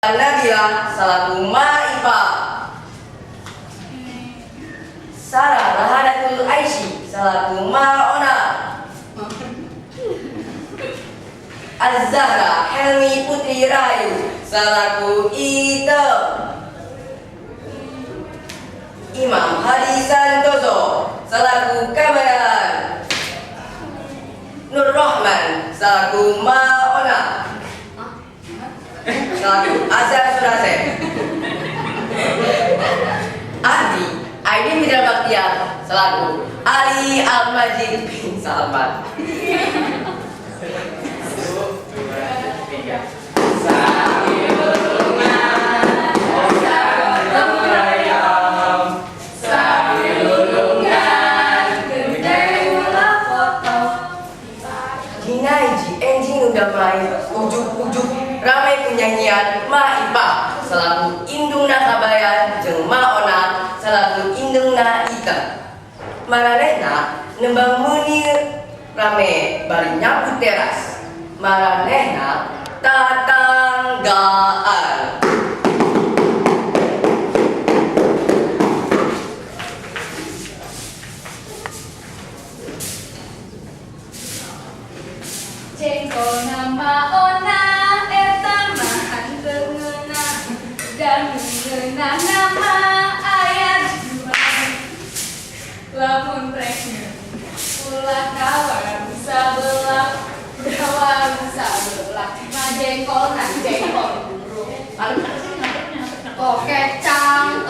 Nabila selaku Maipa. Sarah Rahadatul Aishi selaku Maona. Az-Zahra Helmi Putri Rahayu selaku Ite. Imam Hadi Santoso selaku Kabayan. Nur Rahman selaku Maona. Selaku Azhar Surase. Adi Aidin Fidel Baktiar selaku Ali Al-Majid bin Salman. 1, 2, 3. Dina hiji enjing nu damai, ujuk-ujuk rame penyanyian Ma Ipa selaku indungna Kabayan jeung Ma Ona selaku indungna Ita. Maranehna nembang meuni rame bari nyapu teras. Maranehna tatanggaan. Jengkol nama ona eta mah henteu ngeunah dan ngeunah nama aya jual. Lamun rek ulah ka warung sabelah, ka warung sabelah mah jengkolna jengkol buruk. Tokecang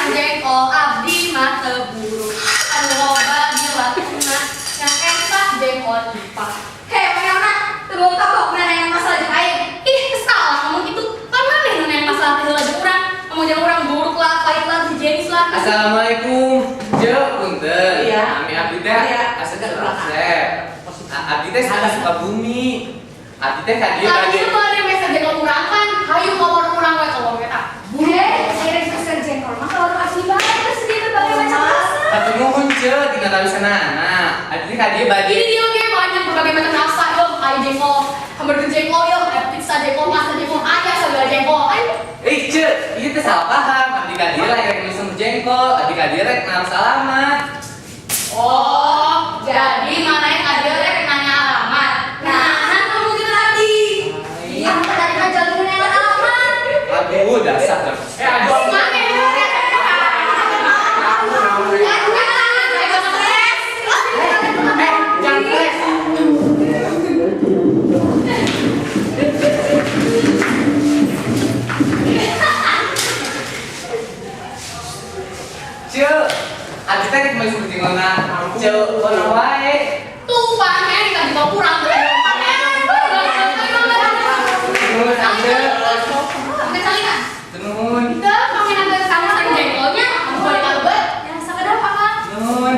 jengkol abdi mah teu buruk. Anu loba dilatuna nya eta jengkol ipah. Hei, Mayana, teu kapok nanya masalah jeung aing. Ih, salah ngomong gitu. Kan maneh nu nanya masalah teh heula jeung urang. Ngomong jeung urang buruk lah, pahit lah, higienis lah. Assalamualaikum. Je, punten. Iya. Ami abdi teh Iya. asa Surasep. Abdi teh salah Sukabumi. Abdi teh ka dieu Tadi bade. mah ada meser jengkol urang kan. Hayu ka warung urang we ka warung eta. Buruk. Hei, meser jengkol mah ka warung abdi bae tersedia berbagai macam rasa. Hatur nuhun ce tina tawisanana. Abdi teh ka dieu bade. Ini dia oge banyak berbagai macam rasa yo, aya jengkol, hamburger jengkol yo, aya pizza jengkol, pasta jengkol, aya segala jengkol. Ayo. Eh, ce, ieu teh salah paham. Abdi ka dieu lah rek mesen jengkol, abdi ka dieu rek naros alamat. Oh, jadi mana yang ada rek nanya alamat. Nah, kan kamu gitu tadi. Iya, tadi kan jalur nanya alamat. Aduh, dasar. Eh, aduh. Mana yang Eh, jangan stres. Ce, abdi teh rek meuli jengkolna. Ce, ona wae. Tuh, panen dikasih tau kurang. Nuhun, Ance. Nuhun. Nuhun.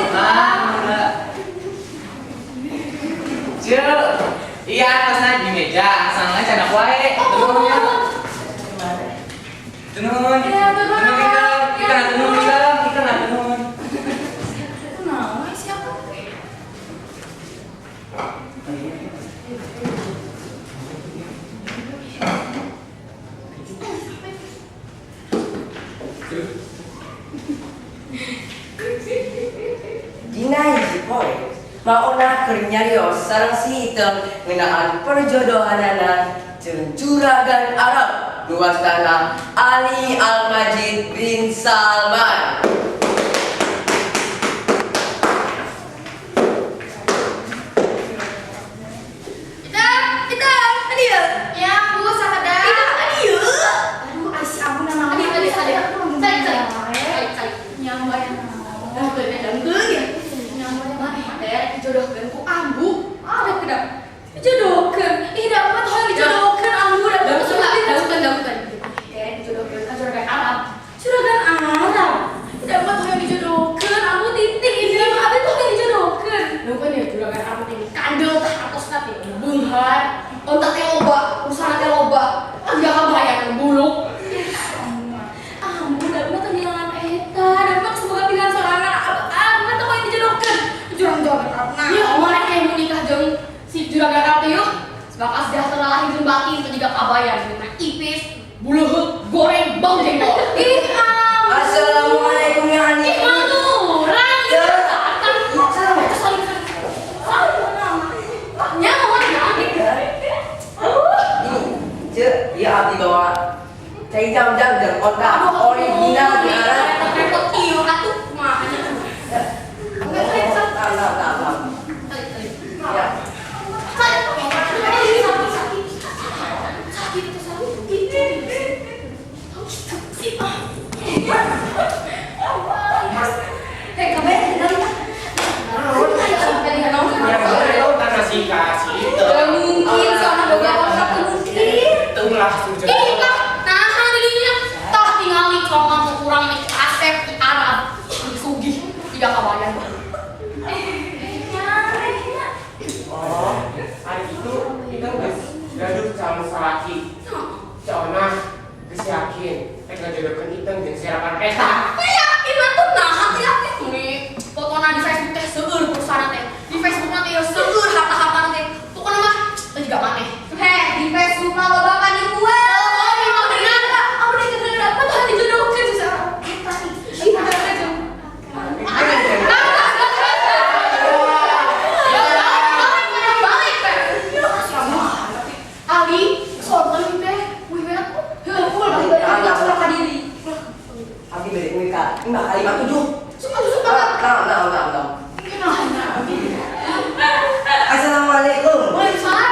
Ah, mangga. Ce, iya atasna di meja, asalna candak wae. Nuhun ya. Nuhun. Iya, nuhun, Nuhun kita, kita nuhun kita, kita nuhun. Dina hiji poe, Maona keur nyarios sareng si Iteung ngeunaan perjodohanana jeung juragan Arab nu wastana Ali Al-Majid bin Salman. Dijodohkeun ku ambu. Ah, udah dijodohkeun. Ih, dapat hoyong dijodohkeun ambu da dapat dapat. Teh dijodohkeun ka juragan Arab. Juragan Arab. Dapat hoyong dijodohkeun ambu titik ini mah abdi tuh hoyong dijodohkeun. Dapat ya juragan Arab teh kandel tah atosna teh beunghar. Onta teh loba, usaha teh loba. Ah, enggak kabayang buluk. Ambu da mah teu ngilangan eta, da mah semoga pilihan sorangan. Abdi mah teh hoyong dijodohkeun. Jurang juragan Arab. Nah, Bakal sejahtera lahir jeung batin teu jiga kabayan jeung ipis, buleuheut, goreng, bau jengkol. Ih, Assalamualaikum ya Ani. Ih, urang. Ini, ya abdi bawa cai jam-jam jeung otak original di Arab. Repot ieu atuh kumaha nya. Ya. Mungkin sama boga otak mungkin. Nahan dirinya. Tah tingali colongan kurang nih Asep di Arab. Sugih tidak kabayan. Oh, hari itu kita geus gaduh calon salaki. Cona geus yakin rek ngajodohkeun Iteng jeung serapan eta. Yakin atuh naha teu yakin nih. Fotona di Facebook teh seueur pulsana teh. Di Facebook na teh seueur harta-hartana teh. Pokona mah teu jiga maneh. Heh, di Facebook mah loba panipuan. Oh, memang benar. Aku udah kenal dapat hal dijodohkeun susah. Eta nih. Ih, ada jeung. Balik teh. Ali, sonten teh, wih we atuh. Heuh, balik balik ka diri. Abdi beri kuih ka 5 kali 57. Sumpah sumpah. Nah. Assalamualaikum. Waalaikumsalam.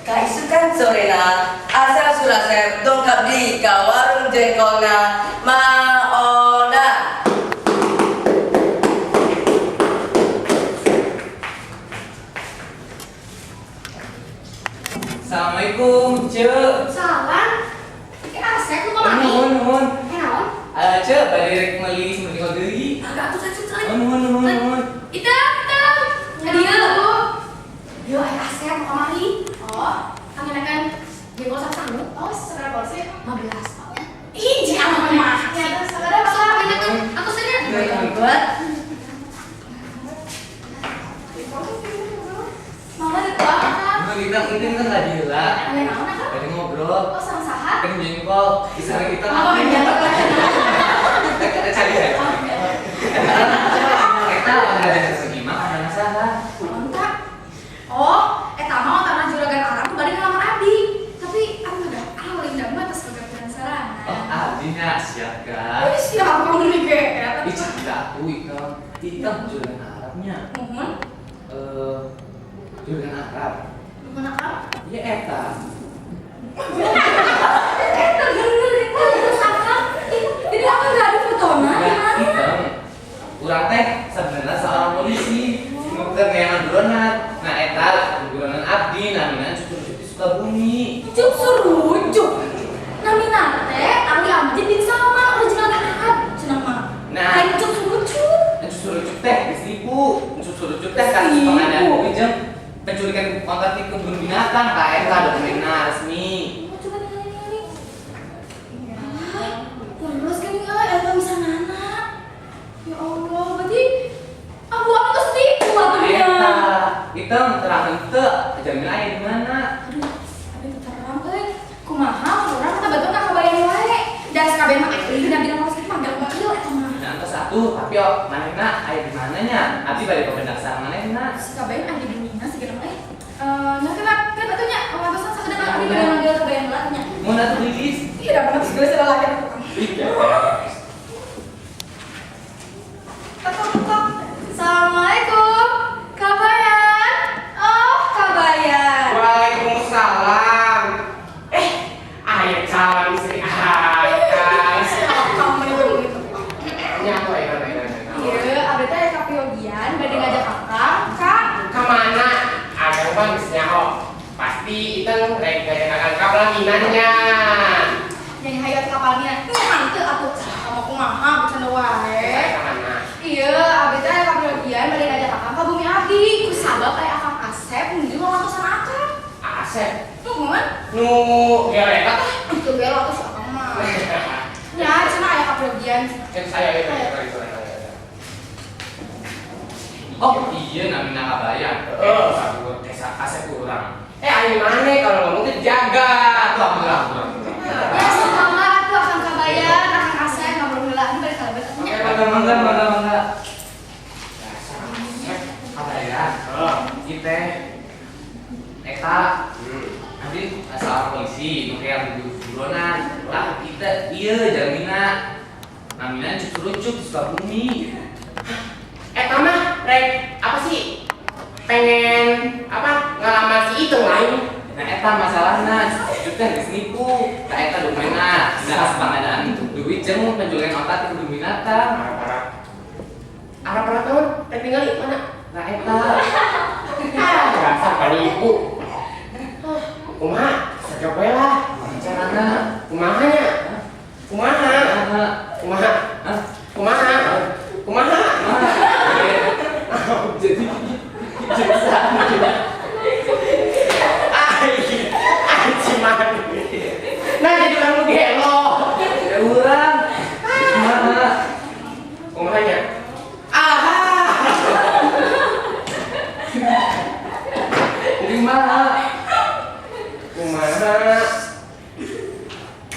Kaisukan sorena asal surasep dongkap di ka warung jengkolna Maona. Assalamualaikum, Ceu. Salam. Iki Asep lu kamari. Nuhun, nuhun. Eh naon? Ceu, bade rek meuli sumber jengkol deui. Agak atuh cek. Nuhun, nuhun, nuhun. Ita, ita. Kadieu. Yo aya Asep nu kamari. Oh, kangenakan jengkol sasangu. Oh, seberapa porsi? 15. Hiji anu mah. Ya, sabaraha? Sok kangenakan atuh cenah. Buat Mama dituang kan? Nuhun, ini kan tadi heula. Aya naon akang? Bade ngobrol. Oh, sama saha? Kan jengkol, bisa kita. Apa beda? Kita cari cari. Kita ada segi mah ada saha. Onta. Oh, eta mah ontana juragan Arab nu bade ngalamar abdi. Tapi abdi udah alim da mah tos boga penasaran. Oh, abdi nya siap kan? Wih, siap kamu nih ge. Ih, cerita aku Ikang. Ikang juragan Arabnya. Muhun? Juragan Arab. Muhun akang? Iya eta. Eta bener eta terus akang. Jadi aku nggak ada fotona Nah, di mana? Ikang. Urang teh sebenarnya seorang polisi. Nu keur neangan buronan. Nah, eta buronan abdi namina Cucu Cucu Sukabumi. Cup surujuk. Namina teh Ali Amjid bin Salman original Arab cenah mah. Nah. Lain cup surujuk. Cucu Surucuk teh geus nipu. Cucu Surucuk teh kasus penganiayaan bumi jeung penculikan kontak di kebun binatang ka eta dokumenna resmi. Oh, coba ningali. Ah, polos geuning euy eta misanana. Ya Allah, berarti aku geus tipu atuh nya. Eta, Iteng terang henteu, jamin aya di mana? Aduh, abi teu terang euy. Kumaha urang kita bantuan ka kabayan wae. Dan sakabeh mah ahli dina bidang polos kitu mah gampang ieu eta mah. Nah, entos atuh, tapi oh, manehna aya di mananya? Abdi bade papendak manehna. Sakabehan aya di bumina segala mah euy. Nya kenapa kenapa atuh nya ngawantosan sakedap abdi bade manggil kabayan heula nya. Mun atuh lilis. Ih, da bener segala segala laki atuh. Tok tok. Assalamualaikum. Kabayan. Oh, kabayan. Waalaikumsalam. Aya calon istri akang. Kamu meni gitu. Nya aku aya mana. Iya, abdi teh aya kapiogian bade ngajak akang ka Ka mana? Akang mah geus nyaho. Pasti Iteng rek ngajak akang ka pelaminannya. Yang hayat kapalnya. Nya henteu atuh. Kamu kumaha bercanda wae. Ka mana? Iya, abdi teh aya kapiogian bade ngajak akang ka bumi abdi. Ku sabab aya akang Asep nuju ngawantosan akang. Asep. Nuhun. Nu gelo eta tah. Teu gelo atuh si akang mah. Nya Jan. Saya ya. Oh iya namina Kabayan. Asep urang. Ayo mana kalau ngomong tuh jaga. Tuh aku. Ya sama aku akan Kabayan, akan Asep ngobrol heula balik kalebet. Oke, mangga. Asep Kabayan. Kita eta nanti asal polisi nu kayak buronan. Lah kita ieu jamina namina cucurucuk di Sukabumi. Eta mah rek apa sih? Pengen apa ngelamar si itu lain. Nah eta masalahna cucu teh geus nipu. Tah eta dokumenna dina pangadaan duit jeung penjualan otak di kebun binatang. Arah-arah tahun rek ningali mana? Nah eta. Ah, dasar penipu. Kumaha? Sajok we lah. Carana kumaha nya? Kumaha? Kumaha? Kumaha? Kumaha? Jadi nah jadi orang nu gelo. Ya urang. Kumaha? Kumaha nya? Aha. Jadi kumaha? Kumaha?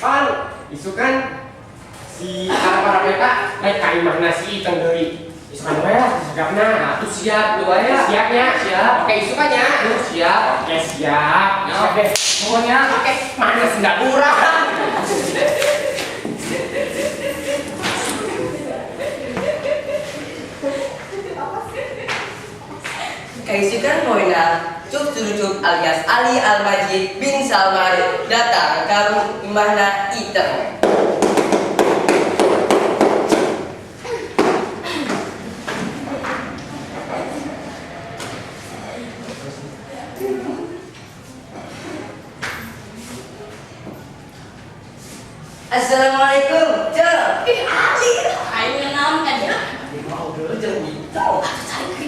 Pan, isukan si para-para eta rek ka imahna si Iteng deui. Isukan we lah disegapna. Atuh siap lu aya. Siapnya. Siap. Oke, isukannya. Lu siap. Oke, siap. Ya. Siap deh. Pokoknya oke, mana sendal urang. Kaisukan poena Cuk Curucuk alias Ali Al-Majid bin Salman datang ka imahna Iteng. Assalamualaikum, Cuk. Ih, Ali, ayo naon kan ya? Mau dulu jeung itu. Atuh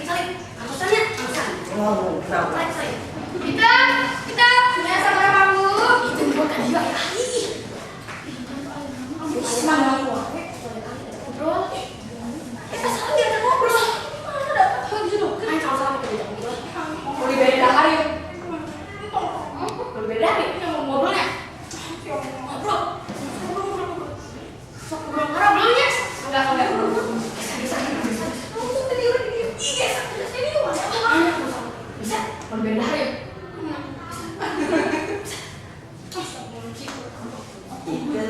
cari, atusannya, atusan. Oh, kenapa? Cari. Kita punya sama kamu. Itu gua kan dia Ali. Mana ngobrol? Salah dia ada ngobrol. Mana dapat hal gitu? Ayo sama-sama kita ngobrol. Mau diberi dahar yuk. Mau diberi dahar yuk, mau ngobrolnya. Ngobrol. Sok ngobrol ngobrolnya. Enggak. Bisa. Iya, bisa. Mau diberi dahar yuk. Ike.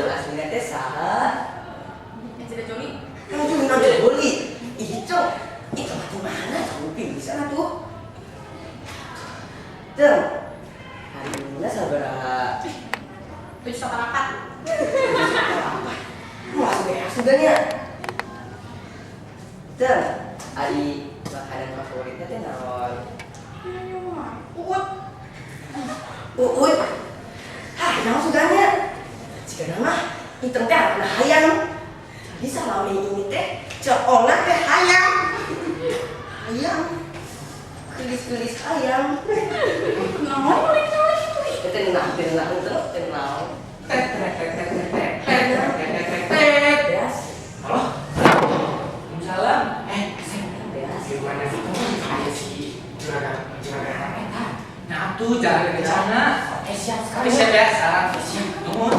Aslinya teh saha? Yang Joni. Kan Joni Joli. Itu mah di mana? Jauh pisan atuh. Teng. Hari ini sabaraha? 7,4. Wah, beas nya. Teng, ari makanan favoritnya teh naon? Uut. Uut. Hah, naon suganya? Jika mah Iteng teh anak hayang. Jadi selama ini teh ceolna teh hayang. Hayang. Gelis-gelis hayang. Naon naon itu? Tenang, tenang, tenang. Tet tet tet tet tet tet tet. Beas. Halo. Waalaikumsalam. Beas. Di mana sih ada si juragan eta? Nah, tuh jalan ke sana. Oke, siap sekali. Siap ya, sekarang siap. Nuhun.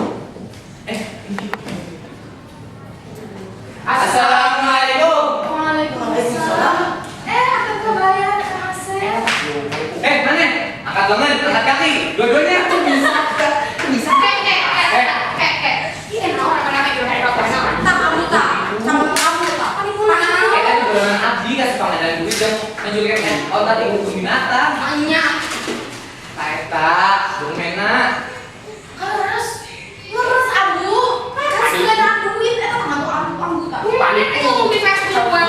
Assalamualaikum. Waalaikumsalam. Akan Kabayan, Kang Asep. Mana? Angkat lengan, angkat kaki, dua-duanya. Bisa. Iya, naon rame-rame Tak kamu tak, sama kamu tak. Panipuan. Tadi buronan abdi kasih panganan duit jeung penculikan otak di kebun binatang. Anya. Ta eta, dokumenna. Leres ambu. Leres nggak ada duit, eta mah ngantuk ambu tak. Panik. Ngomong di Facebook gue.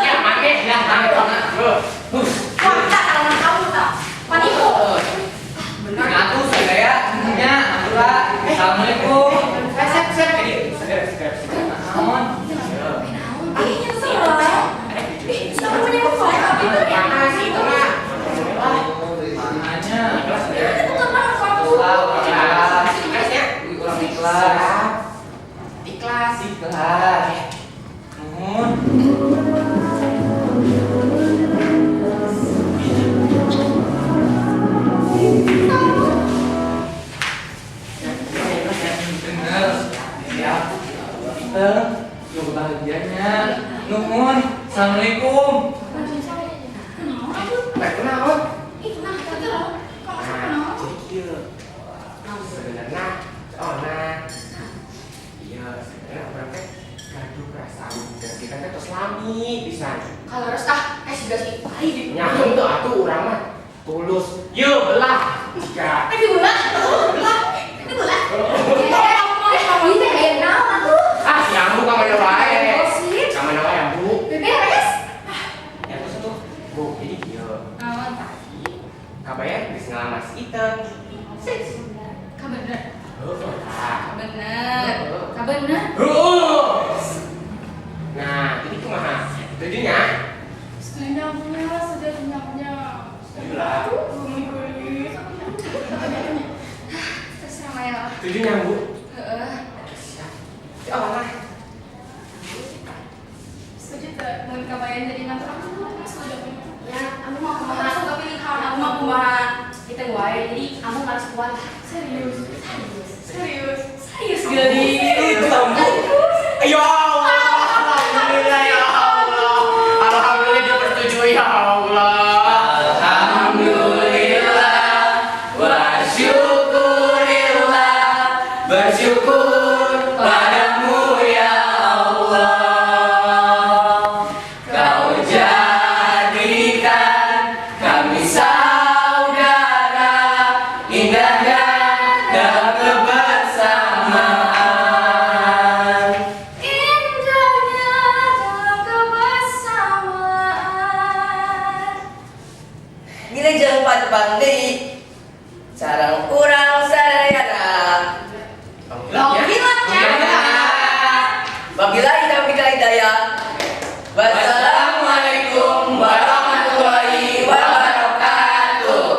Ya, mana? Ya, mana? Wah, tak tangan kamu tak. Panipu. Benar. Atuh sadaya nya ampura. Assalamualaikum. Sep, sep. Segera, segera. Naon? Naon? Ih, nyesel. Bener. Siap. Iteng, nunggu bahagianya. Nuhun. Assalamualaikum. Kunaon atuh? Nah, kunaon? Ih, nah, tadi loh. Kok asa Nah, kunaon? jadi kieu. Sebenarnya Ona. Iya, sebenarnya urang teh gaduh perasaan dan kita teh tos lami pisan. Kalau harus ah, siga si Pai di. Nyaho teu atuh urang mah tulus. Yeuh belah. Jika Eh, dibelah. Belah. Dibelah. Eh, kamu ini teh hayang naon atuh? Ah, si Ambu ka mana wae? Gosip. Ka mana wae Ambu? Beberes. Ya terus tuh, Bu, jadi kieu. Naon tah? Tadi kabayan geus ngalamar si Iteng. Kabener. Heeh, tah. Kabener. Kabener. Heeh. Nah, jadi kumaha? Setuju nya? Setuju punya, setuju punya. Setuju lah. Terserah Maya lah. Setuju nya, Bu? Heeh. Siap. Si Ona. Setuju tuh, mun kabayan jadi mantu aku, setuju aku. Ya, aku mau kumaha? Pilihan aku mau kumaha? Kita wae, jadi kamu harus kuat. Serius, Serius. serius. Serius geli. Setuju, Ambu. Ya Allah, alhamdulillah ya Allah. Alhamdulillah dia bersetuju ya Allah. Alhamdulillah wa syukurillah, bersyukur padamu ya Allah. Kau jadikan kami saudara, indahnya dalam kebersamaan. Indahnya dalam kebersamaan. Wilujeng patepang deui. Sareng urang sadayana. Tong hilap Tong hilap, ya.